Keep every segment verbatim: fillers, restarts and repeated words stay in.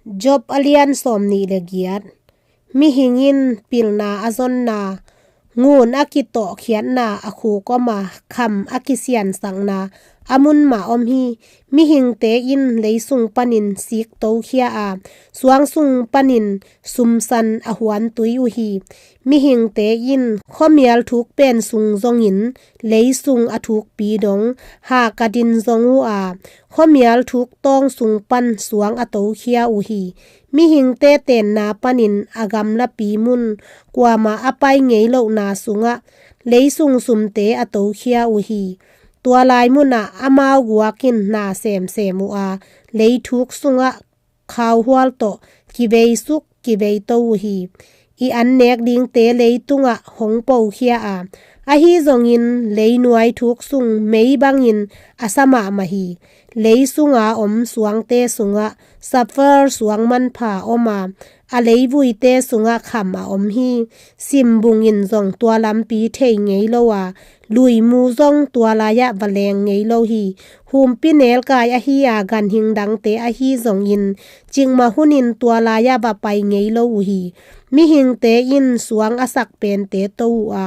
Job a lian sawmnih le giat. Mihing in pilna a zonna, ngun a kitawhkhiatna a khuk om a, kham a kisiansakna a mun mah om hi. Mihingte in leisung panin sik tokhia a, suang sung panin sumsan a huantui uh hi. Mihingte in khuamial thuk pen sung zongin leisung a thukpi dong hak a din zong uh a, khuamial thuk tawng sung pan suang a tokhia uh hi. Mihingte tenna panin a gamlapi mun, kuamah a pai ngei lohna sungah leisung sumte a tokhia uh hi. Tua lai munah amau guak in na semsem uh a, leithuk sungah khauhual tawh kiveisuk kiveito uh hi. I an nek dingte leitungah hong pokhia a, ahi zongin leinuai thuk sung mei bangin a sa mahmah hi. Leisunga om suangte sungah safar suang manpha om a, a leivuite sungah kham a om hi. Simbung in zong tua lampi thei ngei lo a, luimu zong tua lai-ah va leng ngei lo hi. Humpi nelkai ahi a, ganhing dangte ahi zongin cikmah hunin tua lai-ah va pai ngei lo uh hi. Mihingte in suang a sak pente to uh a,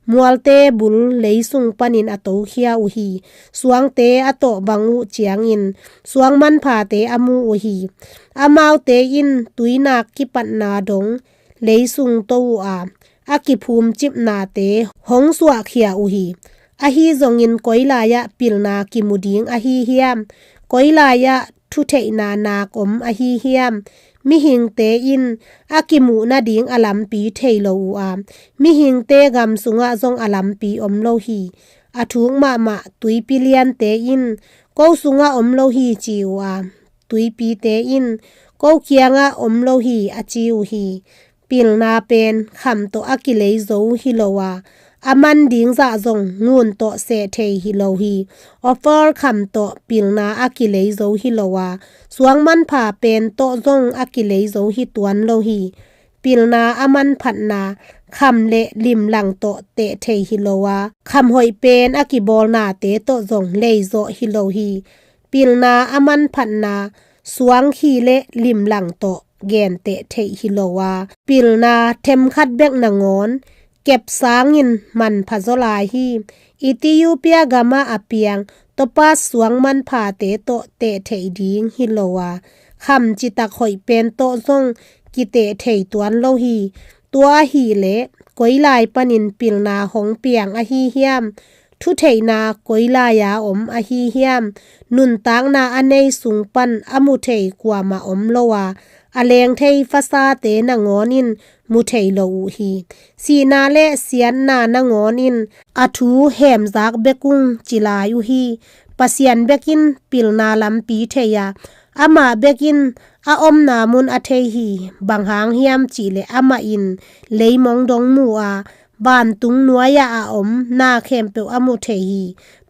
mualte bul leisung panin a tokhia uh hi. Suangte a tawh bang uh ciangin suang manphate a mu uh hi. Amaute in tuinak kipatna dong leisung to uh a, a kiphumcipnate hong suahkhia uh hi. Ahi zongin koi lai-ah pilna kimu ding ahi hiam? Koi lai-ah thutheihna nak om ahi hiam? Mihingte in a kimuh nading a lampi thei lo uh a, mihingte gam sungah zong a lampi om lo hi. A thuk mahmah tuipi liante in, "Ko sungah om lo hi," ci uh a, tuipite in, "Ko kiangah om lo hi," a ci uh hi. Pilna pen kham tawh a kilei zo hi lo a, a man ding zah zong ngun tawh seh thei hi lo hi. Offer kham tawh pilna a kilei zo hi lo a, suang manpha pen tawh zong a kilei zo hi tuan lo hi. Pilna a manphatna kham le limlang tawh teh thei hi lo a, kham hoih pen a kibawlnate tawh zong leizawh hi lo hi. Pilna a manphatna suangkhi le limlang tawh genteh theih hi lo a, pilna themkhat bek nangawn kep sangin manpha zaw lai hi. Ethiopia gamah a piang topas suang manphate tawh teh theih ding hi lo a, kham citak hoih pen tawh zong kiteh thei tuan lo hi. Tua ahih leh koi lai panin pilna hong piang ahi hiam? Thutheihna koi lai-a om ahi hiam? Nuntakna a nei sung pan a mu thei kuamah om lo a, a leng thei fasate nangawn in mu thei lo uh hi. Sihna le siatna nangawn in a thu hemzak bek ung ci lai uh hi. Pasian bek in pilna lampi thei a, amah bek in a omna mun a thei hi. Bang hang hiam cih leh amah in leimong dong mu a, vantung nuai-ah a om na khempeuh a mu thei hi.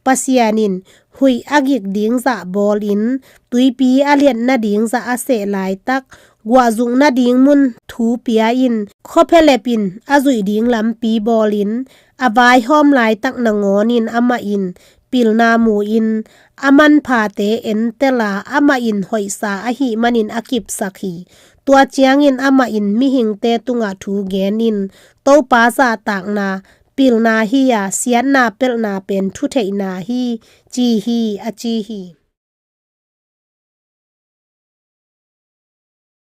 Pasian in huih a gik ding zah bawlin, tuipi a liat nading zah a seh laitak, guahzuk nading mun thu pia-in, khuaphialep in a zuih ding lampi bawlin, a vaihawm laitak nangawn in amah in pilna mu-in, a manphate entel a, amah in hoihsa ahih manin a kipsak hi. Tua ciangin amah in mihingte tungah thu gen in, Topa zahtakna pilna hi a, siatna pelhna pen thutheihna hi, ci hi, a ci hi.